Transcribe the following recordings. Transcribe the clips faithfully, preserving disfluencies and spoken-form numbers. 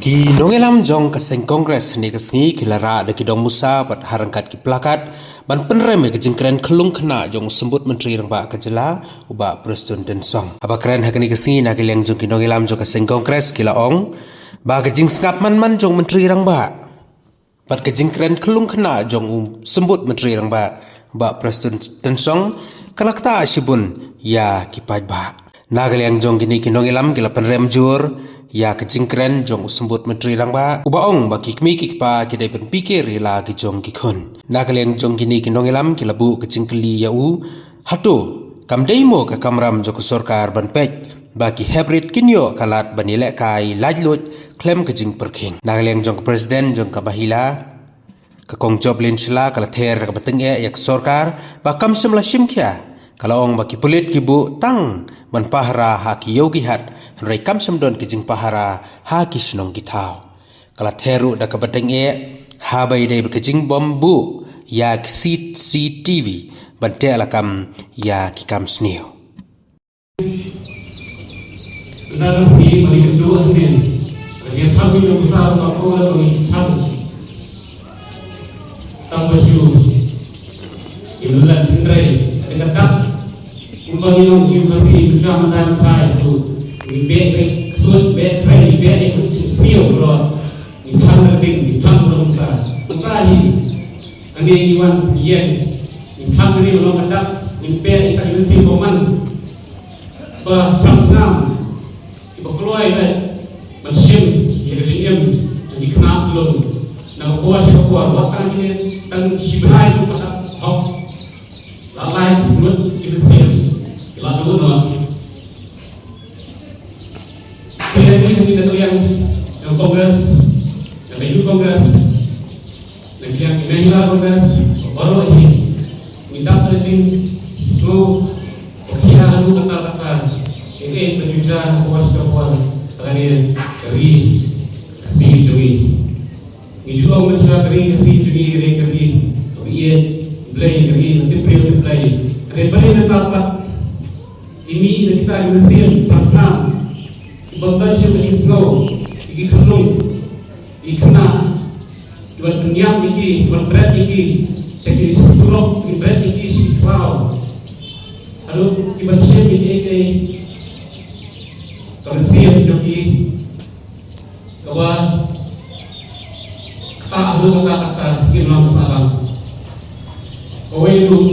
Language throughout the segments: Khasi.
Ki nongïalam jong ka seng Congress hynne ka sngi ki la rah da ki dong musa bad ha ryngkat ki plakat ban pynrem ïa ka jingkren khyllung khynnah jong u Symbud Myntri Rangbah ka jylla, u Bah Prestone Tynsong. Haba kren ha kane ka sngi na ka liang jong ki nongïalam jong ka seng Congress ki la ong ba ka jingsngap man man jong u Myntri Rangbah bad ka jingkren khyllung khynnah jong u Symbud Myntri Rangbah, Bah Prestone Tynsong, ka la ktah shibun ïa ki paidbah. Na ka liang jong kine ki nongïalam ki la pynrem jur ïa ka jingkren jong u Symbud Myntri Rangbah, uba ong ba ki kmie ki kpa ki dei ban pynpikir ïa la ki jong ki khun. Na ka liang jong kine ki nongïalam ki la buh ka jingkylli ïa u, hato kam dei mo ka kamram jong ka sorkar ban peit ba ki heprit kin ïoh ka lad ban ïalehkai laitluid khlem ka jingpyrkhing. Na ka liang jong ka President jong ka Mahila, ka Kong Joplin Shylla, ka la ther kaba tyngeh ïa ka sorkar ba kam shym la shim khia. Ka la ong ba ki pulit ki buh tang ban pahara ha ki ïew ki hat, hynrei kam shym don ka jingpahara ha ki shnong ki thaw. Ka la ther ruh da kaba tyngeh haba ïadei bad ka jingbym buh ïa ki C C T V ban teh lakam ïa ki kam sniew. Nda ka sngi ba ngi kynduh hangne, ka jingthap ngi nang usar ba ko la ba ngi shu thap. Tang ba shu ngi lulad hynrei ka dei ka dap. Kumba ngi ong ngi ka sngi ngi shu mandai mandai tu. Ngi beh beh ksuid beh khrei ngi beh beh kut sniew bro. Ngi thap ka ding ngi thap ba ngi usar. Kumta hi kane ngi wan ïeng. Ngi thap kane ba ngi ka dap ngi beh ngi ka ngi sniew ba man. Ba kham snam kiba kloi leh ban shim ïa ka jingim jong ki khynnah khyllung na ka por sha ka por, wat tang kine tang shi bnai ruh ka dap hok. La lai ngut ki mynsiem ki la duh noh. Phi ïa ngi, ngi na ka liang jong Congress, na ka Youth Congress, na ka liang ki Mahila Congress, baroh hi ngi dap da ka jingsngew ba khia haduh katta katta ïa kaei ba jynjar ha ka por sha ka por ha kane ka ri Khasi jong ngi. Ngi ju ong mynshuwa ka ri Khasi jong ngi ka dei ka ri kaba ïeit Blei, ka ri kaba tip briew tip Blei. Hynrei balei nangta pat ki mih na kita ki mynsiem kham snam, ki bym don shuh ka jingsngew ïa ki khynnah, ïa ki khynnah, ki ban pynïap ïa ki, ki ban bret ïa ki sha ki surok, ki bret ïa ki sha ki khlaw. Haduh ki ban shim ïa kiei kiei ka mynsiem jong ki. Kaba kata haduh kata kata ki nong sahlang. Kawei ruh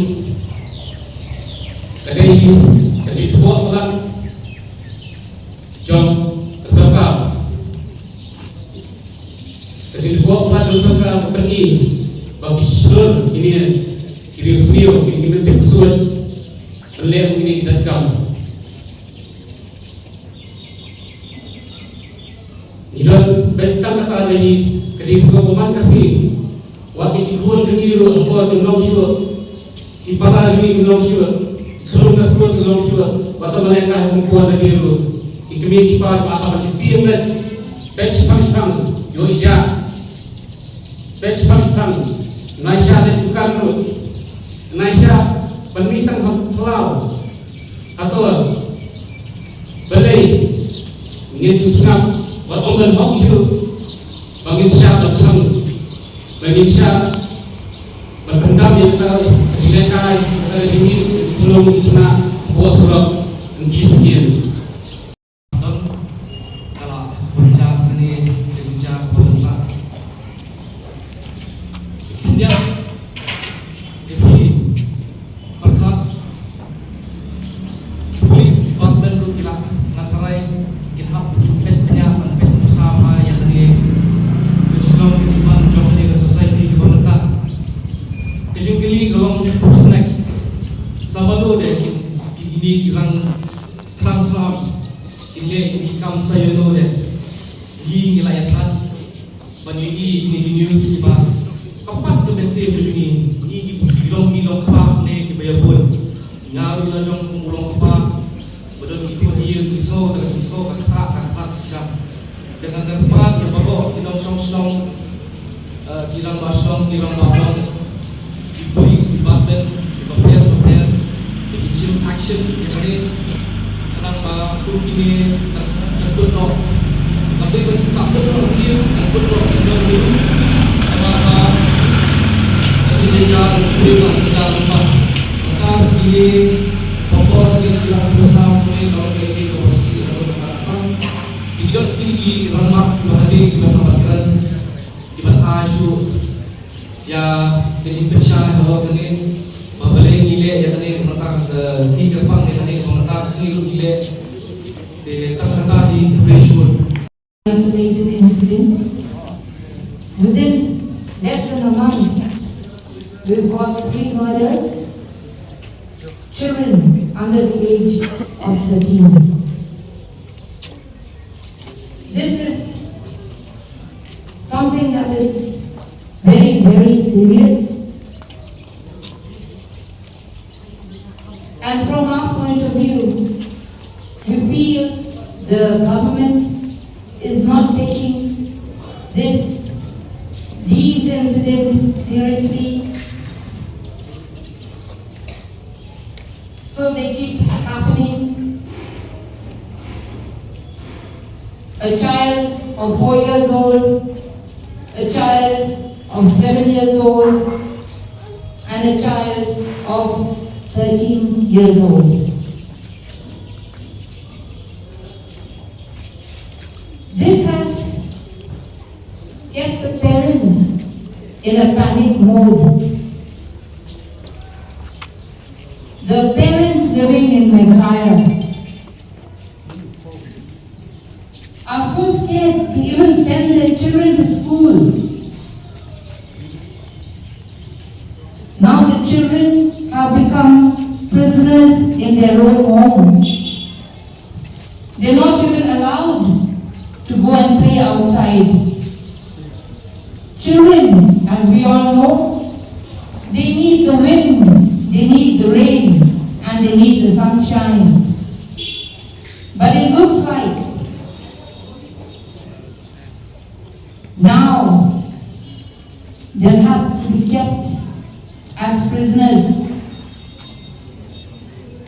ka dei ka jingthoh palat jong ka sorkar. Ka jingthoh palat jong ka sorkar ka pyni ba ki shlur kine ki riewsniew, kine ki mynsiem ksuid ban leh kine ki jait kam. Ngi don beit tang kata lei, ka dei sngewbha man ka sngi. Wat ïa ki khun jong ngi ruh ha por kin long shuh, ki para jong ngi kin long shuh, ki khyllung ka skul kin long shuh. Wat tang ban leh ka ha kum por lade ruh. Ki kmie ki kpa ba ha ban shu tieng beit, beit shipang shipang, ïoh i jah. Beit shipang shipang, nai shah leit dukan ruh, nai shah ban mih tang ha khlaw. Hato balei ngin sngap, wat ong ban hok hi ruh, ba ngin shah ban khang, ba ngin shah ban pyndam ïa kata ka jinglehkai, kata ka jingmih, khyllung, khynnah, hapoh surok, ngi sngewthuh. Don, ka la pynjah sani ka jingjia kaba mynta. Khyndiat, ïa phi pyrkhat, ki police department ruh ki la, nga tharai kin hap kin peit pynïaid ban peit pynsaphriang ïa kane ka jinglong ka jingman jong kane ka society kaba mynta. Ka jingkylli ka long who's next. Sa mano de kin, kin, kine ki rang kham snam. Kin leh kine ki kam sa ïano de. Ngi ngi la ïa thad ban ïohi ïa kine ki news kiba ka pat ka mynsiem ka jong ngi. Ngi ki long, ngi long kpa ne kiba ïa bun. Nga ruh ngi la jong kum u long kpa. Ba don ki khun ïa ki sngew, ka jingsngew ka khraw, ka khraw shisha. Te nga kyrpad ïa baroh ki nongshong shnong, eh, ki rangbah shnong, ki rangbah dong, ki police department, ki bapher bapher, ki jim action ïa kane. Khnang ba kum kine kan, kan kut noh. Tapi ban shisha kut noh, ki Ki jot sini ki rangbah kiba hadien kiba tang ban kren, kiba ai shuh ïa ka jingpynshai halor kane ba balei ngi leh ïa kane, ba mynta ka sngi kyrpang ïa kane, ba mynta ka sngi ruh ngi leh. Te tang kata hi, khublei shibun. Isolated incident. Within less than a month, we've got three murders, children under the age of thirteen. This is something that is very, very serious. And from our point of view, we feel the government is not taking this, these incidents seriously. So they keep happening. A child of four years old, a child of seven years old, and a child of thirteen years old. This has kept the parents in a panic mode. The parents living in Meghalaya are so scared to even send their children to school. Now the children have become prisoners in their own home. They're not even allowed to go and play outside. Children, as we all know, they need the wind, they need the rain, and they need the sunshine. But it looks like now they'll have to be kept as prisoners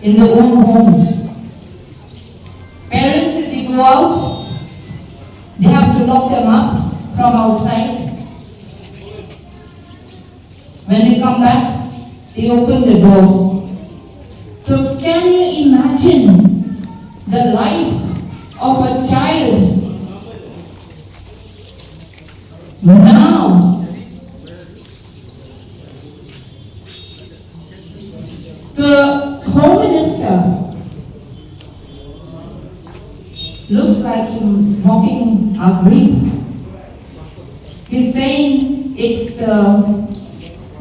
in their own homes. Parents, if they go out, they have to lock them up from outside. When they come back, they open the door. So can you imagine the life of a child now? The Home Minister looks like he's mocking our grief. He's saying it's the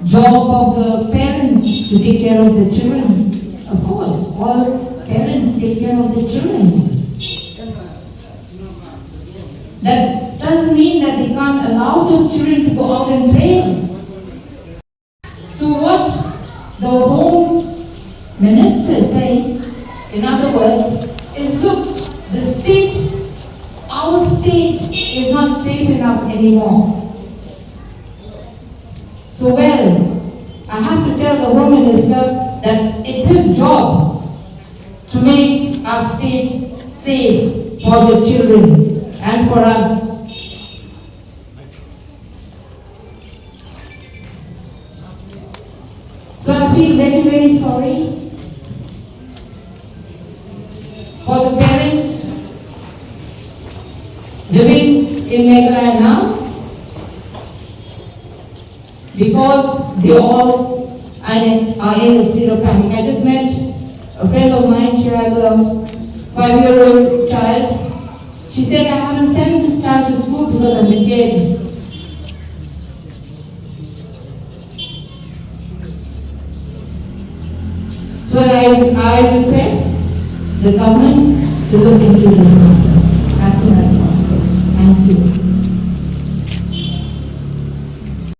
job of the parents to take care of the children. Of course, all parents take care of the children. That doesn't mean that they can't allow those children to go out and play. So what the Home Minister is saying, in other words, is, look, the state, our state is not safe enough anymore. So, well, I have to tell the Home Minister that it's his job to make our state safe for the children and for us. So I feel very, very sorry for the parents living in Meghalaya now, because they all are in, are in a state of panic. I just met a friend of mine, she has a five-year-old child. She said, "I haven't sent this child to school because I'm scared." So I, I request the government to look into this matter as soon as possible.